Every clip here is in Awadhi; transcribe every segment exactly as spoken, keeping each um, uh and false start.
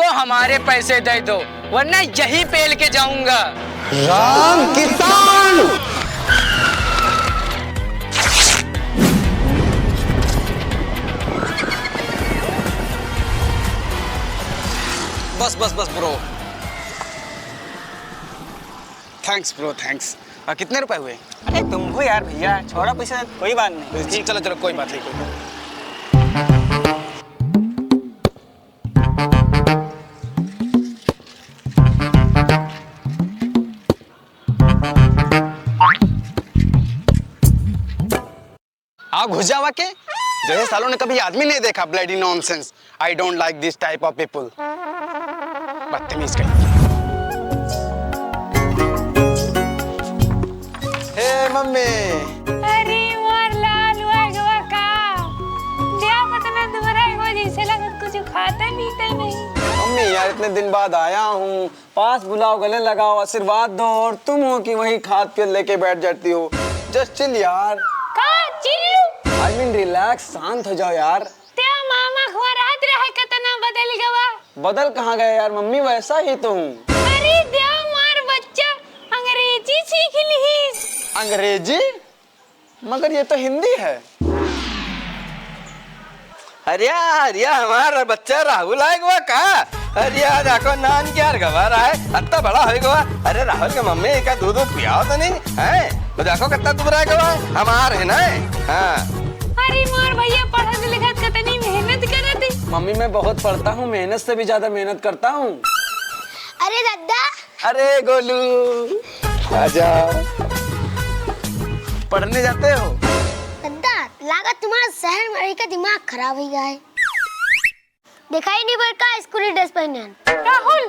तो हमारे पैसे दे दो, वरना यहीं पेल के जाऊंगा। राम किसान। बस, बस, बस, bro। Thanks, bro, thanks। आ, कितने रुपए हुए? अरे, तुम हो यार भैया, छोड़ो पैसा, कोई बात नहीं। चलो, चलो, कोई बात नहीं, कोई बात नहीं। आओ, घुस जावा के। जैसे सालों ने कभी आदमी नहीं देखा, bloody nonsense। I don't like this type of people। बदतमीज कहीं। हे मम्मी। अरे मोर लाल हुआ गवा का? देख कितना दुबरा हो, जैसे लगत कुछ खाते पीते नहीं। मम्मी यार, इतने दिन बाद आया हूँ, पास बुलाओ, गले लगाओ, आशीर्वाद दो, और तुम हो कि वहीं खाद पे लेके बैठ जाती हो। Just chill यार। का चिल्लू? I mean relax, शांत हो जाओ यार। त्या मामा खुआरात रहे, कितना बदल गवा। बदल कहाँ गया यार मम्मी, वैसा ही तो हूँ। अरे त्या मार बच्चा अंग्रेजी सीख लिहिस। अंग्रेजी? मगर ये तो हिंदी है। अरे यार, ये हमारा बच्चा राहुल आए हुआ का? अरे यार, देखो नान के यार गवा रहा है, अत्ता बड़ा हो गवा। अरे राहुल के मम्मी का दूध दूध पियाओ तो नहीं है? तो देखो कितना दुबरा गवा, हमार है ना? हाँ। अरे मोर भैया पढ़त लिखत कितनी मेहनत करत है। मम्मी, मैं बहुत पढ़ता हूँ, मेहनत से भी ज्यादा मेहनत करता हूँ। अरे दादा, अरे गोलू, आजा। पढ़ने जाते हो? दादा, लागत तुम्हारा शहर में रह के दिमाग खराब हो गया है। दिखाई नहीं पड़ता स्कूली ड्रेस पहने हैं। राहुल,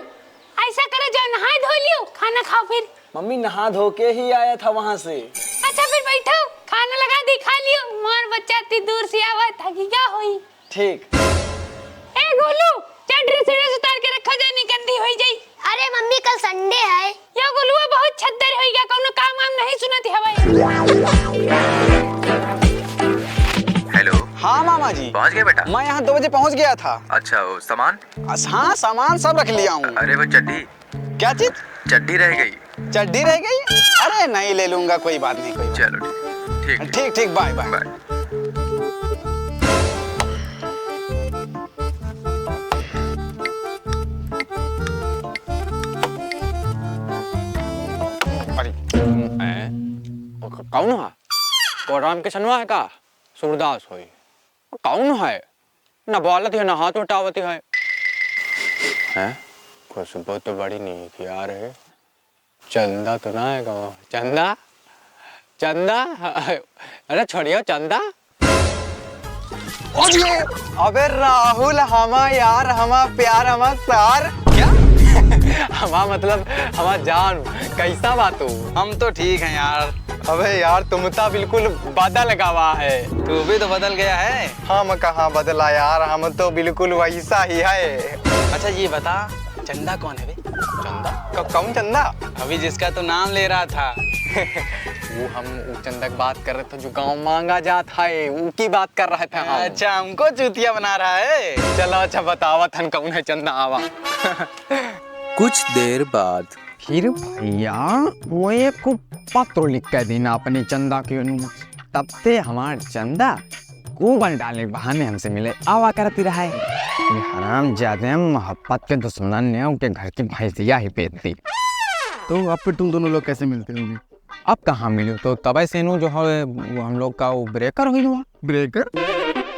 ऐसा करो, जाओ नहाए धो लियो, खाना खाओ फिर। मम्मी, नहा धो के ही आया था वहाँ से। अच्छा फिर बैठो, खाना लगा दी, खा लियो। मार बच्चा इतनी दूर से आवा था कि क्या हुई? ठीक। ए गोलू, जा ड्रेस व्रेस उतार के रखा जाए, नहीं गंदी होई जाई। अरे मम्मी, कल संडे है। या गोलुआ बहुत छद्दर होई गया, कौनो काम वाम नहीं सुनत हवे। हेलो। हाँ मामा जी। पहुँच गए बेटा? मैं यहाँ दो बजे पहुँच गया था। अच्छा, वो सामान? अस-, हाँ, सामान सब रख लिया हूँ। अरे वो चड्ढी? क्या चीज? चड्ढी रह गई। चड्ढी रह गई? अरे नहीं, ले लूंगा, कोई बात नहीं, कोई बात चलो, ठीक, ठीक, ठीक। ठीक, ठीक, बाय, बाय। बाय। अरे, ए, क-, कौन है? वो राम किसनवा है का? सूरदास होई। कौन है? न बोलत है, न हाथ उठावत है। हैं? खुशबू तो बड़ी नीक यार है। चंदा तो ना है गाँव? चंदा? चंदा? अरे छोड़ियो, चंदा? अबे राहुल, हमा यार, हमा प्यार, हमा सार। क्या? हमा मतलब, हमा जान, कैसा बा तू? हम तो ठीक हैं यार। अबे यार, तुम तो बिल्कुल बदल गवा है। तू भी तो बदल गया है। हम कहाँ बदला यार, हम तो बिल्कुल वैसा ही है। अच्छा ये बता, चंदा कौन है बे? चंदा? क-, कौन चंदा? अभी जिसका तू नाम ले रहा था। वो हम, वो चंदा की बात कर रहे थे जो गाँव मांगा जात है, उनकी बात कर रहे थे हम। अच्छा, हमको चूतिया बना रहा है। चलो अच्छा, बतावा थन कौन है चंदा, आवा। कुछ देर बाद। फिर भैया वो एक पत्र लिख के देना अपने चंदा के अनुमति, तब ते हमार चंदा Google डालने के बहाने हमसे मिले आवा करती रहा है। ये हराम जादे मोहब्बत के दुश्मनन ने उनके घर की भैंसिया ही बेच दी। तो अब फिर तुम दोनों लोग कैसे मिलते होगे? अब कहाँ मिलो, तो तबे से नु जो है वो हम लोग का वो breaker हुई हुआ। Breaker?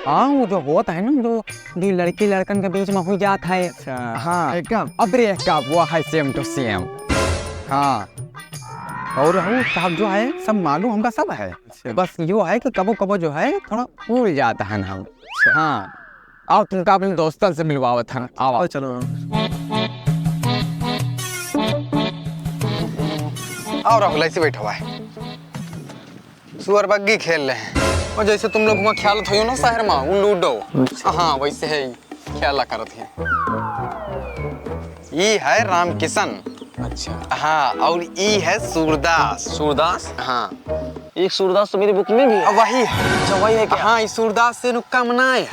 हाँ, वो जो होता है ना, जो दो लड़की लड़कन के बीच में हो जाता है। अच्छा। हाँ। Breakup? अब breakup वो है same to same। हाँ। और हम सब जो है, सब मालूम हमका सब है। अच्छा। बस यो है कि कबो कबो जो है, थोड़ा भूल जाता है हम। अच्छा। हाँ। आओ, तुमका अपने दोस्तन से मिलवावत हन। आओ। आओ, चलो। आओ राहुल, ऐसे बैठा हुआ है। सुअर बग्गी खेल रहे हैं। और जैसे तुम लोग वहाँ खेलत हो ना शहर में, वो लूडो। अच्छा। हाँ, वैसे है ही। खेला करत है। ई है रामकिशन। अच्छा। हाँ, और ई है सूरदास। सूरदास? हाँ। एक सूरदास तो मेरी book में भी है। अब वही है। अच्छा, वही है क्या? हाँ, ई सूरदास से नु कम ना है।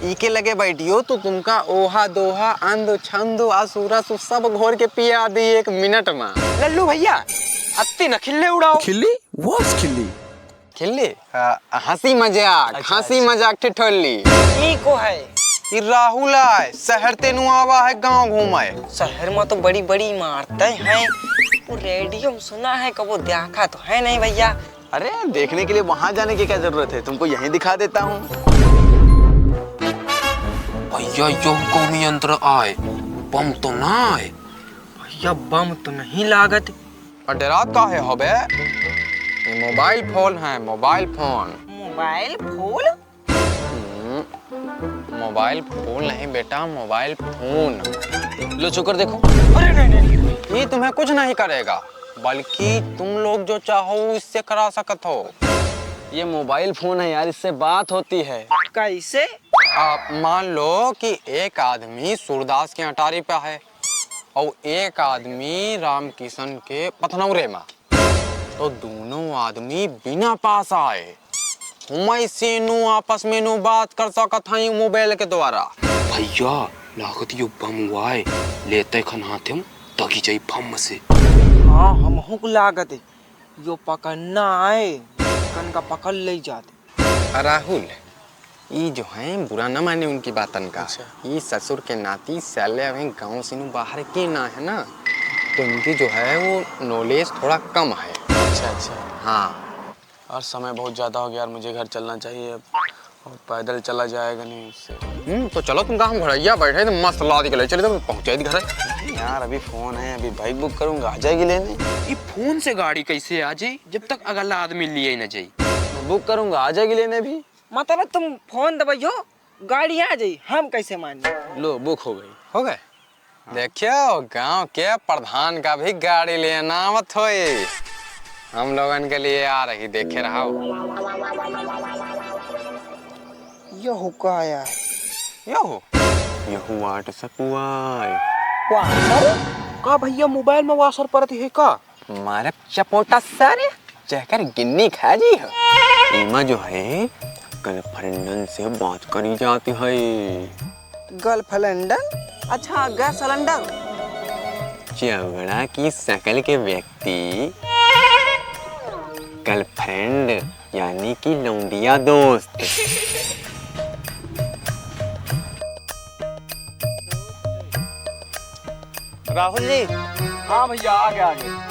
इके लगे बैठियो तो तुमका ओहा दोहा, अंध छंद, असुरस सब घोर के पिया दी एक मिनट मा। लल्लू भैया, अत्ती न खिल्ली उड़ाओ। खिल्ली? What's खिल्ली? खिल्ली? आ, हंसी मजाक, अच्छा, हंसी अच्छा। मजाक ठिठोली। ई को है? ई राहुल आय, शहर ते नु आवा है गाँव घूमे। शहर मा तो बड़ी बड़ी इमारतें हैं, वो रेडियो मा सुना है, कबो देखा तो है नहीं भैया। अरे, देखने के लिए वहाँ जाने की क्या जरूरत है, तुमको यहीं दिखा देता हूँ। भैया, यो कौन यंत्र आय? बम तो ना आय? भैया, बम तो नहीं लागत। और डरात काहे हो बे? ये मोबाइल फोन है, मोबाइल फोन। Mobile phone? हम्म, मोबाइल फोन नहीं बेटा, मोबाइल फोन। लो छूकर देखो। अरे नहीं, नहीं, नहीं। ये तुम्हें कुछ नहीं करेगा, बल्कि तुम लोग जो चाहो इससे करा सकत हो। ये मोबाइल फोन है यार, इससे बात होती है। कैसे? आप मान लो कि एक आदमी सूरदास के अटारी पे है और एक आदमी रामकिशन के पथनौरे में, तो दोनों आदमी बिना पास आए हुमई से नू आपस में नू बात कर सकत हई मोबाइल के द्वारा। भैया, लागत यो बम वाय, लेते खन हाथे में दगी जाई बम से। हाँ, हमहू को लागत है, यो पकड़ना आए, कन का पकड़ ले जाते। आ राहुल, ई जो है, बुरा ना माने उनकी बातन का। अच्छा। ई ससुर के नाती साले अभी गाँव से नू बाहर के ना है ना, तो इनकी जो है वो नॉलेज थोड़ा कम है। अच्छा, अच्छा। हाँ। यार, समय बहुत ज़्यादा हो गया यार, मुझे घर चलना चाहिए अब। और पैदल चला जाएगा नहीं उससे। हम्म, तो चलो तुम कहाँ घोड़ैया बैठे तो मस्त लादी के ले चले तो पहुँचाई घर। यार, अभी फोन है, अभी बाइक बुक करूँगा, आ जाएगी लेने। ई फोन से गाड़ी कैसे आ जाई जब तक अगला आदमी लिए न जाई? मैं बुक करूँगा, आ जाएगी लेने अभी। मतलब तुम फोन दबाइयो, गाड़ी आ जाई, हम कैसे मानी? लो, बुक हो गई। हो गए? हाँ। देखियो, गांव के प्रधान का भी गाड़ी लेना आवत होई। हम लोगन के लिए आ रही, देखे रहो। यहू का आया है? यहू? यहू वाट सकुआय। वासर? का भैया मोबाइल में वासर परत है का? मारब चपोटा सारे, जेकर गिन्नी खा जी हो। एमा जो है, गर्लफ्रेंडन से बात करी जाती है। गर्लफ्रेंडन? अच्छा, गैस सिलेंडर। चौगड़ा की शकल के व्यक्ति गर्लफ्रेंड यानी कि लौंडिया दोस्त। राहुल जी। हाँ भैया, आ गया, आ गया।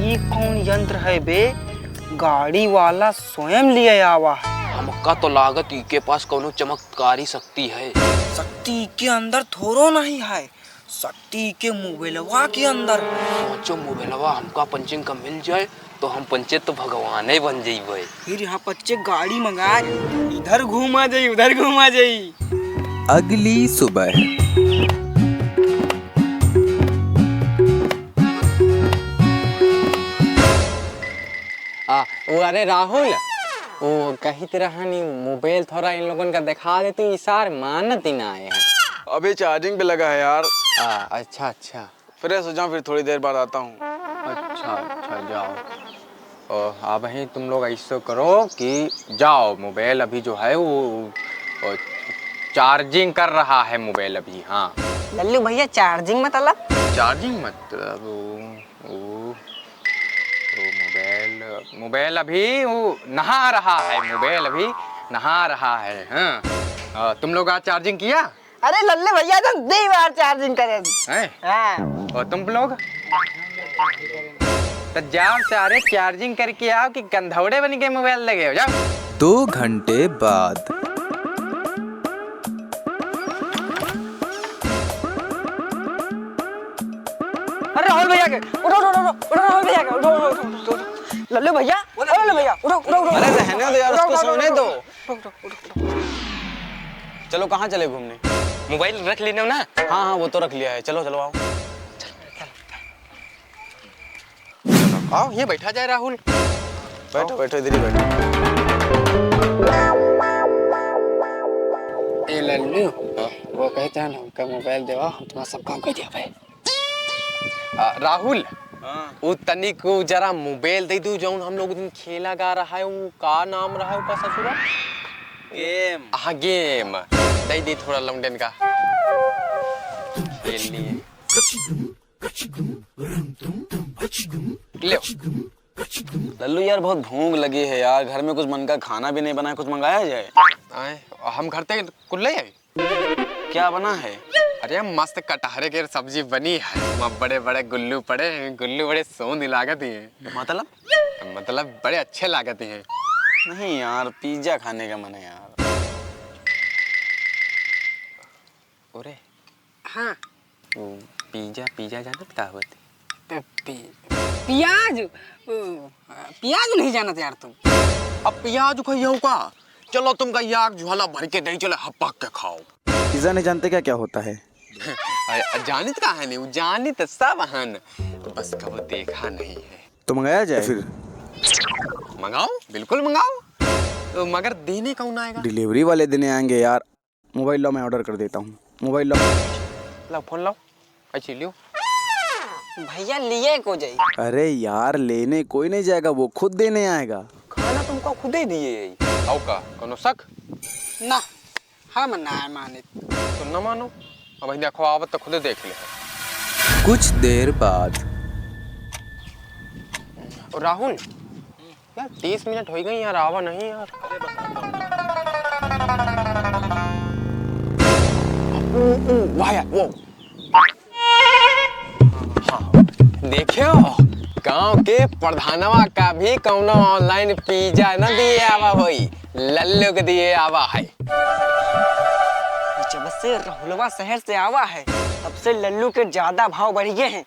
ई कौन यंत्र है बे? गाड़ी वाला स्वयं लिए आवा है। हमका तो लागत इके पास कौनो चमत्कारी शक्ति है। शक्ति इके अंदर थोड़ो नहीं है, शक्ति इके मोबाइलवा के अंदर। सोचो, मोबाइलवा हमका पंचिंग का मिल जाए तो हम पंचे तो भगवाने बन जइबे। फिर यहाँ पच्चे गाड़ी मंगाए, इधर घूमा जाई, उधर घूमा जाई। अगली सुबह। आ, वो, अरे राहुल, वो कहित रहनी मोबाइल थोड़ा इन लोगन का दिखा दे, तो ई सार मानत ही ना आए हैं। अभी चार्जिंग पे लगा है यार। आ, अच्छा, अच्छा। फ्रेश हो जाऊं, फिर थोड़ी देर बाद आता हूँ। अच्छा, अच्छा, जाओ। ओ, अब ही तुम लोग ऐसो करो कि जाओ, मोबाइल अभी जो है वो, वो चार्जिंग कर रहा है मोबाइल अभी। हाँ। लल्लू भैया, चार्जिंग मतलब? चार्जिंग मतलब वो, वो, वो मोबाइल, मोबाइल अभी वो नहा रहा है, मोबाइल अभी नहा रहा है। हाँ। आ, तुम लोग आज चार्जिंग किया? अरे लल्ले भैया, तो दो बार चार्जिंग करे। हैं? हाँ। और तुम लोग? तो जाओ सारे, चार्जिंग करके आओ कि गंधौड़े बन के मोबाइल लगे हो, जाओ। दो घंटे बाद। अरे राहुल भैया के, उठो, उठो, उठो, उठो, राहुल भैया के, उठो, उठो, उठो, उठो, उठो। लल्ले भैया, ओ लल्ले भैया, उठो, उठो, उठो, अरे उठो, रहने दो यार, उठो, उसको उठो, सोने उठो, दो। उठो, उठो, उठो, उठो। चलो, कहाँ चले घूमने? मोबाइल रख लेने हो ना? हाँ, हाँ, वो तो रख लिया है। चलो, चलो, आओ। आओ, ये बैठा जाए, राहुल। बैठो, बैठो, इधर ही बैठो। ए लल्लू, हाँ। वो कहते हैं ना, हमका मोबाइल देवा, हम तुम्हारा सब काम कर दिया भाई। आ, राहुल, हाँ। वो तनिक वो जरा मोबाइल दे दू, जौन हम लोग दिन खेला गा रहा है, वो का नाम रहा है, ओका ससुरा? गेम। हाँ, गेम। दे दी थोड़ा लौंडन का। खेल लिए। ले। लल्लू यार, बहुत भूख लगी है यार, घर में कुछ मन का खाना भी नहीं बना है, कुछ मंगाया जाए? आए, हम घर ते कुल ले आई। क्या बना है? अरे, मस्त कटहरे के सब्जी बनी है, वहाँ बड़े बड़े गुल्लू पड़े हैं, गुल्लू बड़े सोंध लागत ही हैं। मतलब? मतलब, बड़े अच्छे लागत ही हैं। नहीं यार, पिज्जा खाने का मन है यार। ओरे। हाँ। वो पिज्जा, पिज्जा जानत का होत? पि-, पि-, पियाज, ओ, पियाज नहीं जानत यार तुम। अब पियाज खइयो का? चलो तुमका याक झोला भर के दे चले, हपक के खाओ। पिज्जा नहीं जानते क्या, क्या होता है? अरे, जानित का है नहीं, वो जानित सब हन, बस कबो देखा नहीं है। तो मंगाया जाए फिर? मंगाओ, बिल्कुल मंगाओ। तो मगर देने कौन आएगा? डिलीवरी वाले देने आएंगे यार। मोबाइल लाओ, मैं ऑर्डर कर देता हूँ। मोबाइल लाओ। लाओ, फोन लाओ। अच्छी लियो। भैया, लिए को जाई? अरे यार, लेने कोई नहीं जाएगा, वो खुद देने आएगा। खाना तुमको खुदे दिए है। आओ का, कोनो शक? ना, हम ना मानित। तो न मानो, अब देखो, आवत तो खुदे देख ले। कुछ देर बाद। और राहुल, यार, तीस मिनट होइ गई यार, आवा नहीं यार। अरे बस आता हूँ। ऊ, ऊ, वाह यार, वो। हाँ, देखियो, गांव के प्रधानवा का भी कौनो online पिज्जा न दिए आवा होई, लल्लू के दिए आवा है। जब से राहुलवा शहर से आवा है, तब से लल्लू के ज्यादा भाव बढ़ गए हैं।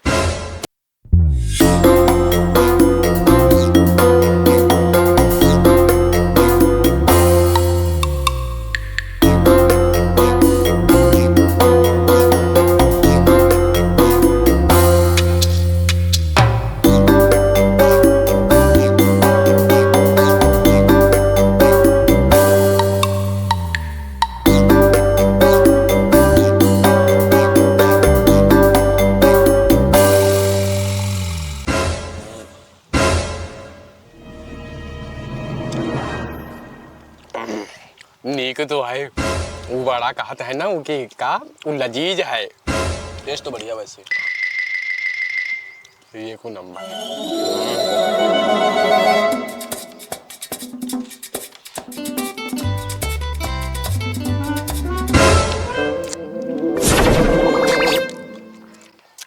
नीक तो है। वो बड़ा कहत है ना, वो कि का, वो लजीज है। टेस्ट तो बढ़िया वैसे। ये को नंबर।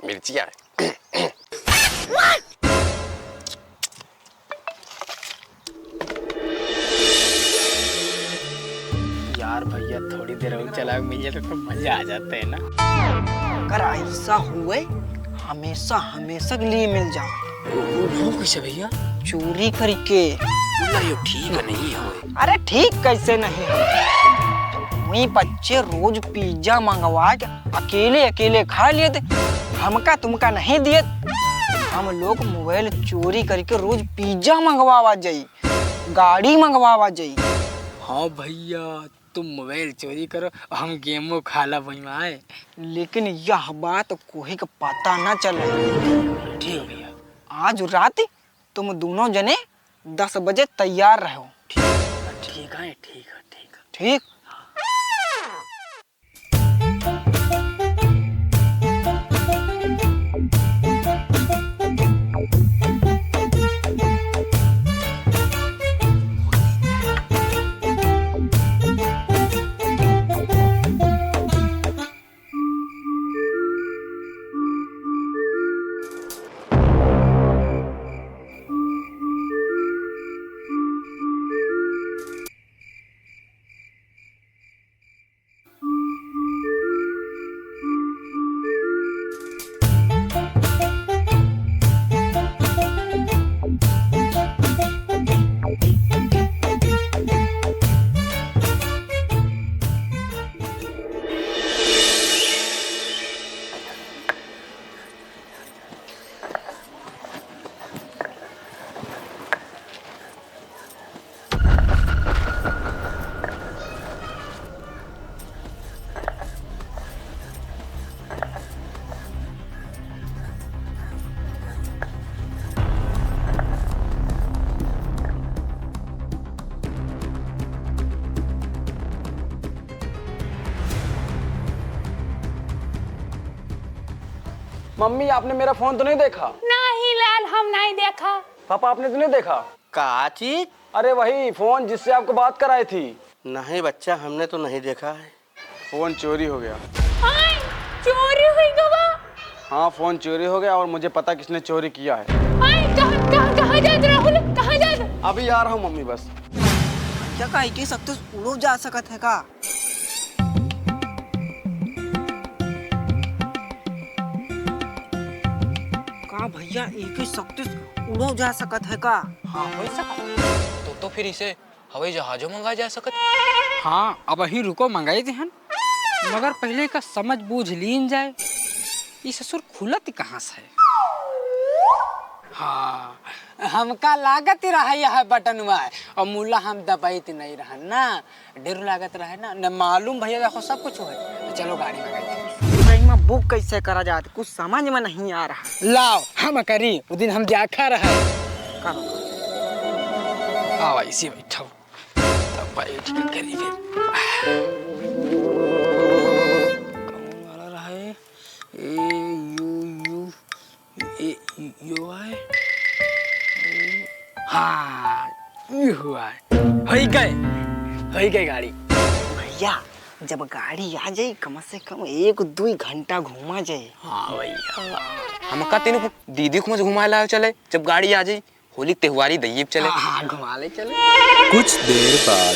मिर्चिया है। यार भैया, थोड़ी देर और चला मिल जाए तो फिर मजा आ जाता है ना। अगर ऐसा हुए, हमेशा, हमेशा के लिए मिल जाओ। वो, वो कैसे भैया? चोरी करके। ना, यो ठीक नहीं है। अरे ठीक कैसे नहीं है? वही बच्चे रोज पिज्जा मंगवा के अकेले अकेले खा लेते, हमका तुमका नहीं दिए। हम लोग मोबाइल चोरी करके रोज पिज्जा मंगवावा जाई, गाड़ी मंगवावा जाई। हाँ भैया, तुम मोबाइल चोरी करो, हम गेमो खाला बनवाए। लेकिन यह बात कोई के पता ना चले। ठीक है भैया। आज रात तुम दोनों जने दस बजे तैयार रहो। ठीक है, ठीक है, ठीक है। ठीक? मम्मी, आपने मेरा फोन तो नहीं देखा? नहीं लाल, हम नहीं देखा। पापा, आपने तो नहीं देखा? का चीज? अरे वही फोन जिससे आपको बात कराई थी। नहीं बच्चा, हमने तो नहीं देखा है। फोन चोरी हो गया। आय, चोरी हुई गवा? हाँ, फोन चोरी हो गया और मुझे पता किसने चोरी किया है। आय, कहाँ, कहाँ, कहाँ जात राहुल? कहाँ जात? अभी आ रहा हूँ मम्मी, बस। क्या का एके शक्ति से उड़ो जा सकत है का? का भैया, एके शक्ति से उड़ो जा सकत है का? हाँ, हो सकत। तो, तो फिर इसे हवाई जहाजो मंगाए जा सकत। हाँ, अबहीं रुको, मंगाई देहन, मगर पहिले का समझ बूझ लीन जाए। ई ससुर खुलत कहाँ से है? हाँ, हमका लागत ही रहा यह बटनवा है, और मुला हम दबाइत नहीं रहन ना, डर लागत रहे ना, न मालूम भैया देखो सब कुछ है। तो चलो गाड़ी मंगाई। भाई, मैं बुक कैसे करा जात, कुछ समझ में नहीं आ रहा। लाओ, हम करी, उ दिन हम देखा रहे। करो, करो। आओ, इसी बैठो। तब बैठ के करी फिर। कौन वाला रहा है? ए, यू, यू, ए, यो है। हाँ, ये हुआ है। होई गए, होई गए गाड़ी। भैया, जब गाड़ी आ जाई, कम से कम एक दुई घंटा घूमा जाए। हाँ भैया, हमका तीनों को दीदी को मत घुमाए लाओ चले, जब गाड़ी आ जाई। होली त्योहारी दइये चले। हाँ, हाँ, घुमा ले चले। कुछ देर बाद।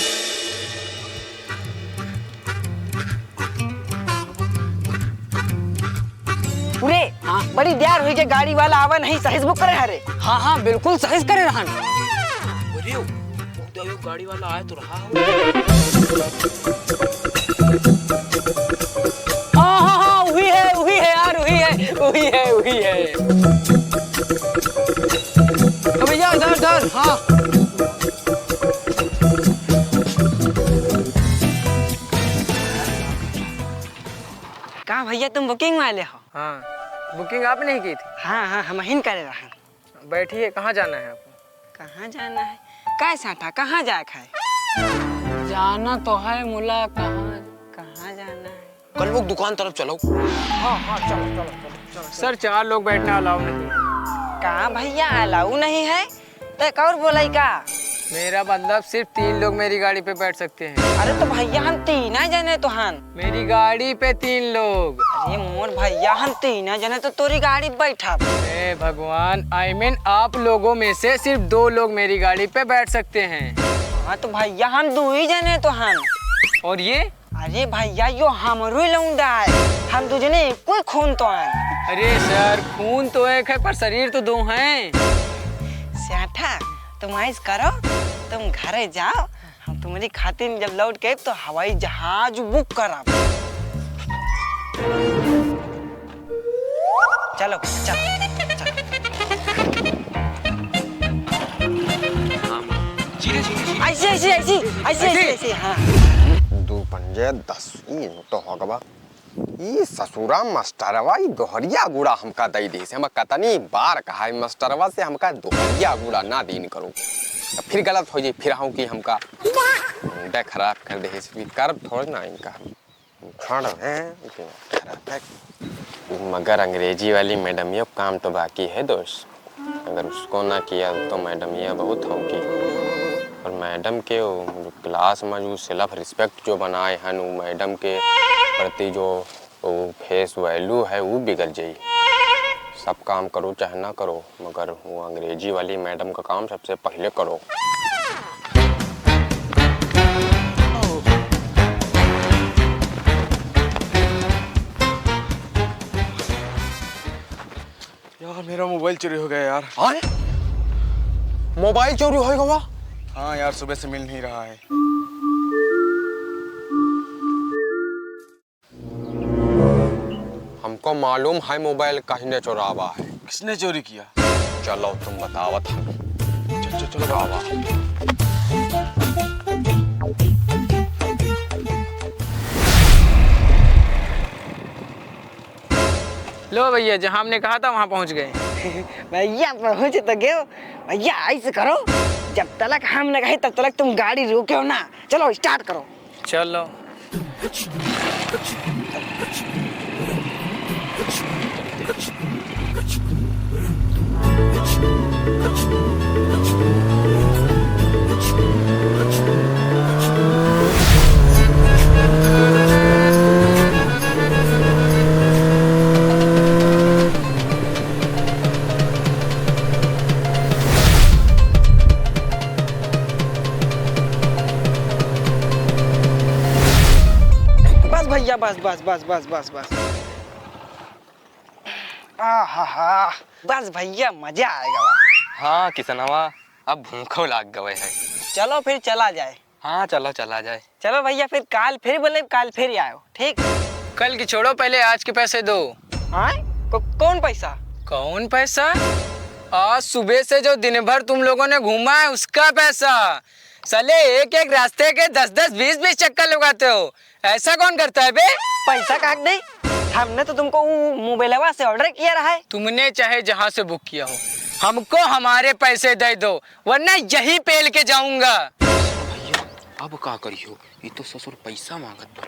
उरे, हाँ। बड़ी देर हुई के गाड़ी वाला आवा नहीं, सहीज बुक करे हरे। हाँ, हाँ, बिल्कुल सहीज करे रहन। अरे, वो तो गाड़ी वाला आए तो रहा हो। हाँ, हाँ, हाँ, वही है, वही है यार, वही है, वही है, वही है। ओ भैया, इधर, इधर, हाँ। का भैया, तुम बुकिंग वाले हो? हाँ, बुकिंग आपने ही की थी? हाँ, हाँ, हमहिन करे रहन। बैठिए, कहाँ जाना है आपको? कहाँ जाना है? काय साठा, कहाँ जाए है? जाना तो है मुला, कहाँ? कहाँ जाना है? कल वो दुकान तरफ चलो। हाँ, हाँ, चलो, चलो, चलो, चलो। सर, चार लोग बैठना अलाउ नहीं है। का भैया, अलाउ नहीं है? तो एक और बोलाई का? मेरा मतलब सिर्फ तीन लोग मेरी गाड़ी पे बैठ सकते हैं। अरे तो भैया, हम तीन ही जने तो हन। मेरी गाड़ी पे तीन लोग। अरे मोर भैया, हम तीन जने तो तोरी गाड़ी बैठब। हे भगवान, I mean, आप लोगों में से सिर्फ दो लोग मेरी गाड़ी पे बैठ सकते हैं। हाँ तो भैया, हम दो ही जने तो हन। और ये? अरे भैया, यो हमरो ही लौंडा है, हम दो जने एको ही खून तो हन। अरे सर, खून तो एक है पर शरीर तो दो हैं। सेठा, तुम ऐस करो, तुम घरे जाओ, हम तुम्हारी खातिर जब लौट के आइब तो हवाई जहाज बुक करब। चलो, चलो, चलो। ऐसे, ऐसे, ऐसे, ऐसे, ऐसे, ऐसे, हाँ। दो पंजे दस, ई तो हो गवा। ई ससुरा मास्टरवा, ई दोहरिया गुड़ा हमका दई देहिस। हम कतनी बार कहा है मास्टरवा से, हमका दोहरिया गुड़ा ना दीन करो। तो फिर गलत हो जाई, फिर हम कि हमका मुंडे खराब कर देहिस, फिर करब थोड़ ना इनका। खड़ है, खराब है। मगर अंग्रेजी वाली मैडमिया काम तो बाकी है दोस्त। अगर उसको ना किया तो मैडमिया बहुत हौंकी। और मैडम के वो जो क्लास में जो सेल्फ रिस्पेक्ट जो बनाए हन, वो मैडम के प्रति जो वो फेस वैल्यू है, वो बिगड़ जाई। सब काम करो चाहे ना करो, मगर वो अंग्रेजी वाली मैडम का काम सबसे पहले करो। यार, मेरा मोबाइल चोरी हो गया यार। हाँ? मोबाइल चोरी हो गवा? हाँ यार, सुबह से मिल नहीं रहा है। हमको मालूम है मोबाइल कहने चोरावा है। किसने चोरी किया? चलो तुम बतावत हम। चल, चल, चलो, बतावा। लो भैया, जहाँ हमने कहा था वहाँ पहुँच गए। भैया पहुँच तो गए। भैया ऐसे करो, जब तलक हम न कहे तब तलक तुम गाड़ी रोके हो ना। चलो स्टार्ट करो। चलो। बस भैया, बस, बस। आहा हा, बस भैया, मजा आएगा। हाँ किसनवा, अब भूखो लाग गवे है। चलो फिर चला जाए। हाँ चलो चला जाए। चलो भैया, फिर काल फिर बोले, काल फिर आयो, ठीक? कल की छोड़ो, पहले आज के पैसे दो। हाँ? को-, कौन पैसा? कौन पैसा? आज सुबह से जो दिन भर तुम लोगों ने घूमा है, उसका पैसा। साले एक एक रास्ते के दस दस बीस बीस चक्कर लगाते हो, ऐसा कौन करता है बे? पैसा काहे के दे? हमने तो तुमको वो मोबाइलवा से order किया रहा है। तुमने चाहे जहाँ से book किया हो, हमको हमारे पैसे दे दो, वरना यहीं पेल के जाऊंगा। भैया, अब का करियो? ये तो ससुर पैसा मांगत बा।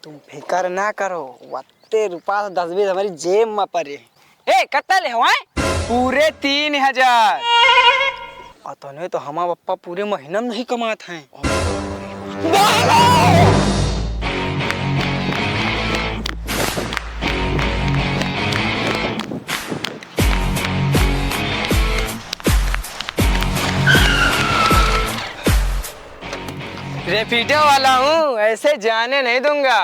तुम फिकर ना करो, वत्ते रुपया से दस बीस हमारी जेब में पड़े। ए, कत्ता ले हो, हैं? पूरे तीन हजार। अतने तो हमार पप्पा पूरे महीना में नहीं कमात हैं। रैपिडो वाला हूँ, ऐसे जाने नहीं दूंगा।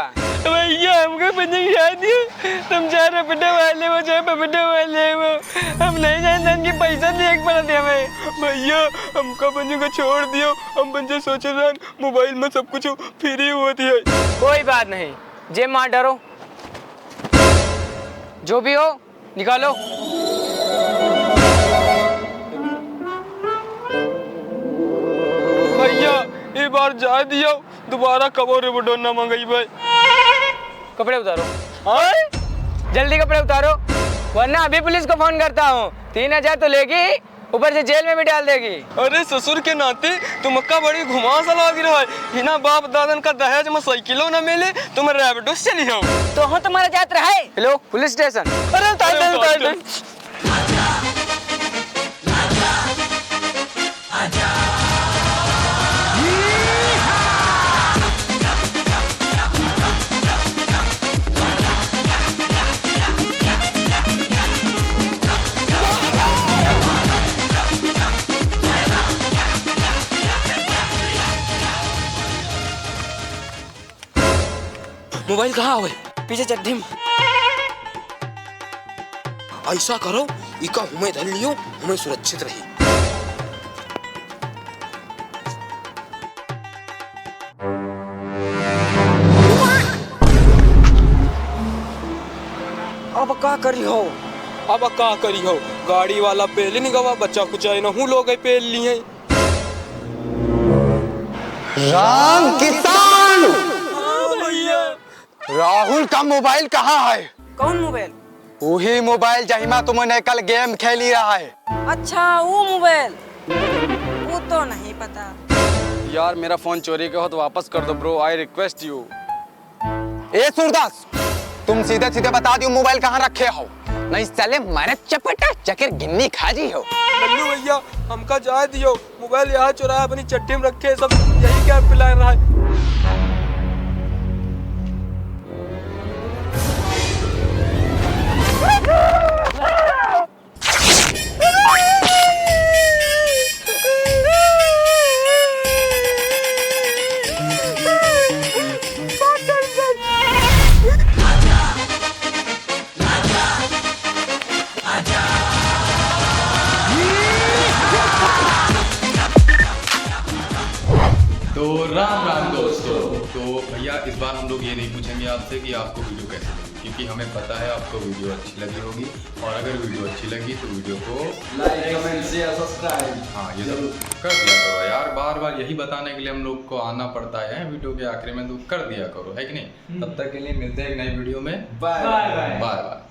भैया, हमका बंजा गिरा दियो, तुम चाहे रैपिडो वाले हो, चाहे पपीडो वाले हो, हम नहीं जानते कि पैसा दिए के पड़त है हमें। भैया, हमका बंजा का छोड़ दियो, हम बंजा सोचे रहन मोबाइल में सब कुछ फ्री होती है। कोई बात नहीं, जे मार डरो, जो भी हो, निकालो। भैया, ई बार जाए दियो, दोबारा कबो रैपिडो ना मंगइबे। कपड़े उतारो। हाँ? जल्दी कपड़े उतारो, वरना अभी पुलिस को फोन करता हूँ। तीन हजार तो लेगी ही, ऊपर से जेल में भी डाल देगी। अरे ससुर के नाती तुमका बड़ी घुमास लाग रहा है। बिना बाप दादन का दहेज में साइकिलो न मिले, तुम रैपिडो से चली हो। तो हम तुम्हारा जात रहे। Hello, police station. अरे उतार दे, अरे उतार उतार दे। दे। मोबाइल कहाँ हवे? पीछे चड्ढी में। ऐसा करो, इका हुमे धर लियो, हुमे सुरक्षित रही। अब का करी हो? अब का करी हो? गाड़ी वाला पेल नहीं गवा, बच्चा कुछ है नहू लोग पेल लिए। राम किसान! हाँ भैया। राहुल का मोबाइल कहाँ है? कौन मोबाइल? वही मोबाइल जहिमा तुमने कल गेम खेली रहा है। अच्छा, वो मोबाइल, वो तो नहीं पता। यार, मेरा फोन चोरी का हो तो वापस कर दो bro, I request you। ए सूरदास, तुम सीधे सीधे बता दियो मोबाइल कहाँ रखे हो, नहीं साले मारे चपटा चकर गिन्नी खा जी हो। लल्लू भैया, हमका जाए दियो, मोबाइल यहाँ चुराया अपनी चट्टी में रखे, सब यही क्या पिला रहा है। तो राम राम दोस्तों। तो भैया, इस बार हम लोग ये नहीं पूछेंगे आपसे कि आपको वीडियो कैसी लगी, क्योंकि हमें पता है आपको वीडियो अच्छी लगी होगी, और अगर वीडियो अच्छी लगी तो वीडियो को like, comment, share, subscribe हाँ, ये सब जरूर। कर दिया करो यार, बार बार यही बताने के लिए हम लोग को आना पड़ता है वीडियो के आखिरी में, तो कर दिया करो, है कि नहीं? हम्म। तब तक के लिए मिलते हैं एक नई वीडियो में। Bye, bye, bye। Bye, bye।